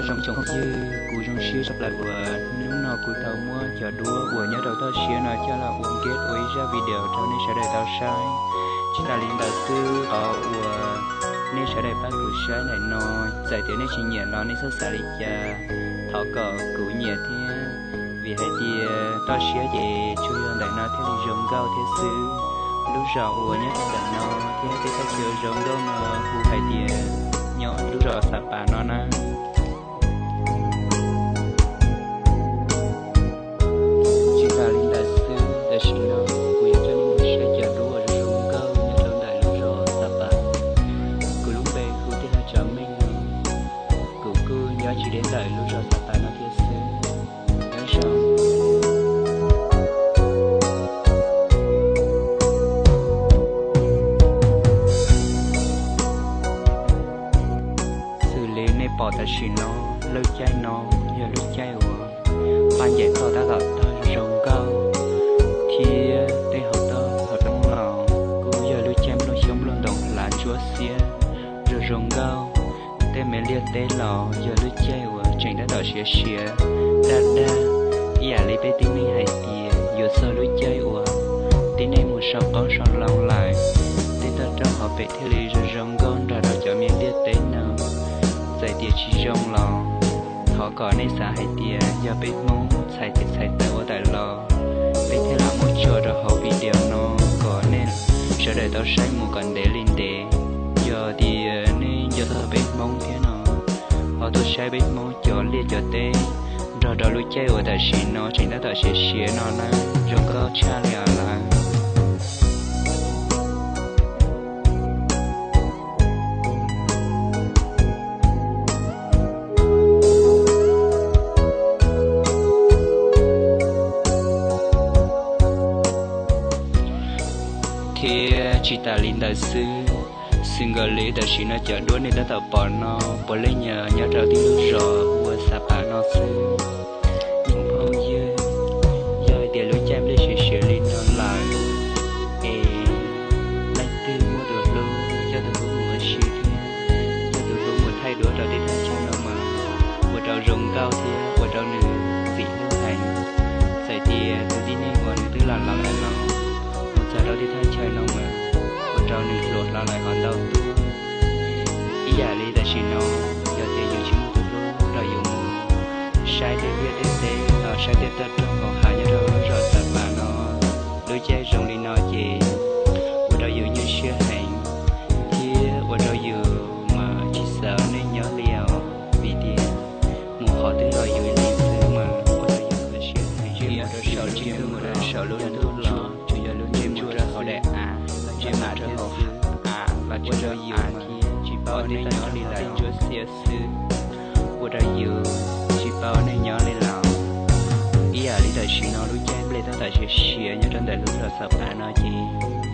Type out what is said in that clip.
Tsoom phooj ywg, kuv zoo siab tshaj plaws uas hnub no kuv tau muab cov duab uas nyob rau toj siab no coj los ua nkej ua ib zaj video rau nej sawv daws tau saib. Tsis tas li ntawd xwb, qhov uas nej sawv daws pab kuv saib ntawm no, txawm tias nej tsis nyiam los nej txhob xav li cas, thov kom kuv nyiam thiab, vim hais tias toj siab ces tsuas yog ntawm no thiaj li zoo nkauj thiab xwb. Lub zos uas nyob rau ntawm no thiab tej thaj chaw zoo nkauj no hu hais tias nyob lub zos Xav Pas no na. Tsis tas li ntawd xwb, tam sim no kuv yuav coj nej mus saib cov duab uas zoo nkauj nyob rau ntawm lub zos Xav Pas. Kuv lub npe hu tij laug Tsav Meej no, kuv kuj nyob tsis deb ntawm lub zos Xav Pas no thiab xwb. Nyob zoo. Xws li nej pom tam sim no, lub caij no yog lub caij uas paj ncaim toj tab tom tog zoo nkauj, thiab tej hauv toj hauv roob los kuj yog lub caij nplooj xyoob nplooj ntoos hlav ntsuab xiab zoo zoo nkauj. Tej me liaj teb los yog lub caij uas tseem tab tom siav siav daj daj, ib yam li peb tib neeg hais tias yuav txog lub caij uas tib neeg mus sau qoob sau loo lawm, tej toj roob hauv pes thiaj li zoo zoo nkauj nrog rau cov me liaj teb no. Txawm tias tsis zoo los thov kom nej xav hais tias yog peb Hmoob txhais tes txhais taw ua tawm los, peb thiaj lam muab tso rau hauv video no kom nej sawv daws tau saib mus kom ntev li ntev. Yog tias nej nco txog peb Hmoob thiab no, ho tuaj saib peb Hmoob cov liaj cov teb nrog rau lub caij uas tam sim no tseem tab tom siav siav no na, zoo nkauj tshaj li os lawm. Thiab tsis tas li ntawd xwb, xws nkaus li tam sim no cov duab nej tab tom pom no puav leej yog nyob rau tib lub zos ua Xav Pas no xwb. Tsoom phooj ywg, yog hais tias lub caij nplej siav siav li no lawm es leej twg muaj tus hlub, coj tus hlub mus ua si thiab coj tus hlub mus thaij duab rau tej thaj chaw no mas ua rau zoo nkauj thiab ua rau nws txim hlub heev. Txawm tias tus tib neeg uas nws twb los laus lawm los mus txog rau tej thaj chaw no mas ua rau nws hluas hlo lawm ho ntau tuaj. Ib yam li tam sim no, yog tias yus tsis muaj tus hlub los yus mus saib tej liaj tej teb los saib tej toj roob hauv hav nyob rau lub zos Xav Pas no, lub caij zoo li no ces ua rau yus nyuaj siab heev thiab ua rau yus mas tsis xav ua neej nyob li os, vim tias mus qhov twg los yus ib leeg xwb mas ua rau yus kho siab heev. Ntsia mus rau saum, ntsia mus rau saum lub ntuj los tsuas yog lub ntsej muag rau hauv daim av, ntsia mus rau hauv av los tsuas yog yus mas tsis paub ua neej nyob li lawm, ntsuab xiab xwb, ua rau yus tsis paub ua neej nyob li lawm. Ib yam li tam sim no lub caij nplej tab tom siav siav nyob rau ntawm lub zos Xav Pas no ces